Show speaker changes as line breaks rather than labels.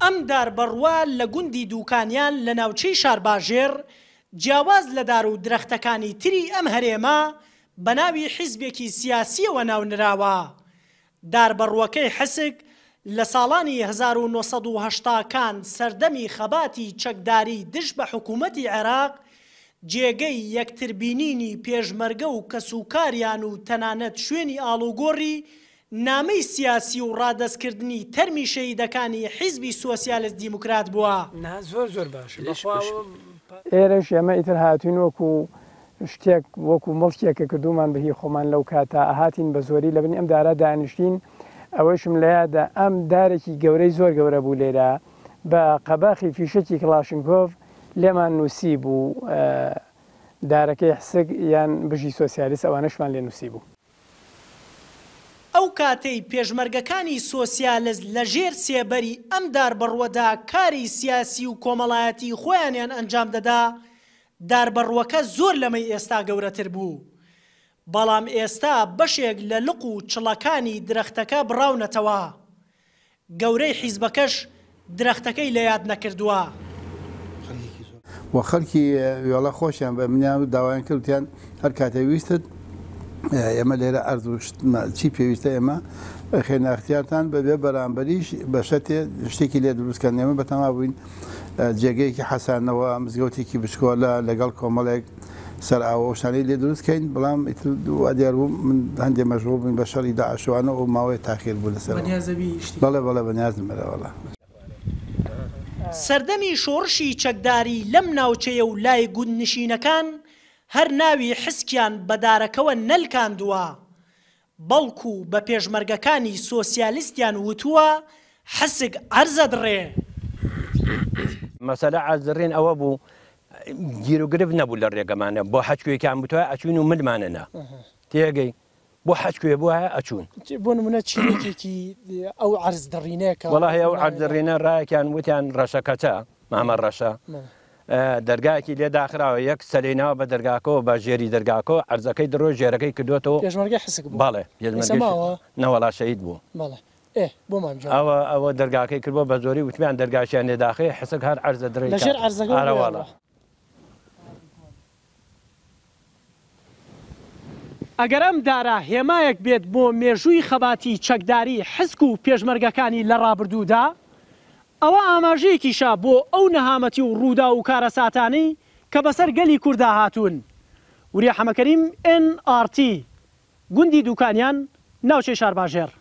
ئەم داربەڕووە لە گوندی دووکانیان لە ناوچەی شارباژێڕ، جیاواز لە دار و درەختەکانی تری ئەم هەرێمە، بە ناوی حیزبێکی سیاسییەوە ناونراوە. داربەڕووەکەی حسک لە ساڵانی 1980 کان سەردەمی خەباتی چەکداری دژ بە حکوومەتی عێراق، جێگەی یەکتربینینی پێشمەرگە و کەسوکاریان و تەنانەت شوێنی ئاڵوگۆڕی نامەی سیاسی و ڕادەستکردنی تەرمی شەهیدەکانی حیزبی سۆسیالست دیموکرات بووە.
نا زۆر زۆر باشە بەخوا ئەوە.
ئێرەش ئێمە ئیتر هاتووین وەکو شتێک وەکو موڵکێک کە کردوومان بە هی خۆمان لەو کاتە ئەهاتین بە زۆری لە بنی ئەم دارە دانیشتین ئەوەیشم لە یادە ئەم دارێکی گەورەی زۆر گەورە بوو لێرە بە قەباخی فیشەکی کڵاشنکۆف لێمان نووسی بوو دارەکەی حسک یان بژی سۆسیالیست ئەوانەشمان لێ نووسی بوو.
ئەو کاتەی پێشمەرگەکانی سۆسیالست لە ژێر سێبەری ئەم داربەڕووەدا کاری سیاسی و کۆمەڵایەتی خۆیانیان ئەنجام دەدا، داربەڕووەکە زۆر لەمەی ئێستا گەورەتر بوو. بەڵام ئێستا بەشێک لە لق و چڵەکانی درەختەکە بڕاونەتەوە. گەورەی حیزبەکەش درەختەکەی لە یاد نەکردووە.
و خەڵکی وێڵە خۆشیان بە منیان و داوایان کرد وتیان هەر کاتێ ویستت ئێمە لێرە ئەرز و چی پێویستە ئێمە خێنە ئەختیارتان بە بێ بەرامبەریش بە شەتێ شتێکی لێ دروست کەن ئێمە بەتەما بووین جێگەیەکی حەسانەوە مزگەوتێکی بچکۆلە لەگەڵ کۆمەڵێک سەر ئاوە ئەو شتانەی لێ دروست کەین بەڵام ئیتر وا دیار بوو من هەندێ مەشغوڵ بووین بە شەڕی داعشوانە و ماوەیە تاخیر بوو لەسەر
بەنیازەبی شتی
بەڵێ بەڵێ بەنیازم بەرە وەڵا.
سەردەمی شۆڕشی چەکداری لەم ناوچەیە و لای گوندنشینەکان هەر ناوی حسکیان بە دارەکەوە نەلکاندووە، بەڵکو بە پێشمەرگەکانی سۆسیالیستیان وتووە حسک عەرزە دڕێ.
مەسەلە عەرز دڕین ئەوە بوو گیروگرفت نەبوو لە ڕێگەمانە بۆ هەچ کوێکیان بتوایە ئەچوین و ملمانە نا تێگەی بۆ هەچ کوێ بوایە ئەچوون.
بۆ نمونە چیرۆکێکی ئەو عەرز دڕینەیە کە
وەڵاهی ئەو عەرز دڕینە ڕایەکیان وتیان ڕەشە کەچە مامە ڕەشە دەرگایەکی لێ داخراوە یەک سەلەی ناوە بە دەرگاکەوە بە ژێری دەرگاکەوە عەرزەکەی دڕۆ ژێرەکەی کردوێتەوە
پێشمەرگەی حسک بوو
بەڵێ
ئێستا ماوە؟
نەوەڵا شەهید بوو.
بەڵێ ئێ بۆمان بگێڕەوە.
ئەوە ئەوە دەرگاکەی کردبوە بە زۆری وتمیان دەرگاشیان لێ داخەی حسک هەر عەرزە دڕی
لە ژێر عەرزەکەوە
ئارە
بۆیان
وەڵا.
ڕا.
ئەگەر ئەم دارە هێمایەک بێت بۆ مێژووی خەباتی چەکداری حسک و پێشمەرگەکانی لە ڕابردوودا، ئەوە ئاماژەیەکیشە بۆ ئەو نەهامەتی و ڕووداو و کارەساتانەی کە بەسەر گەلی کورددا هاتوون. وریا حەمەکەریم، ئێن ئاڕ تی، گوندی دوکانیان، ناوچەی شارباژێڕ.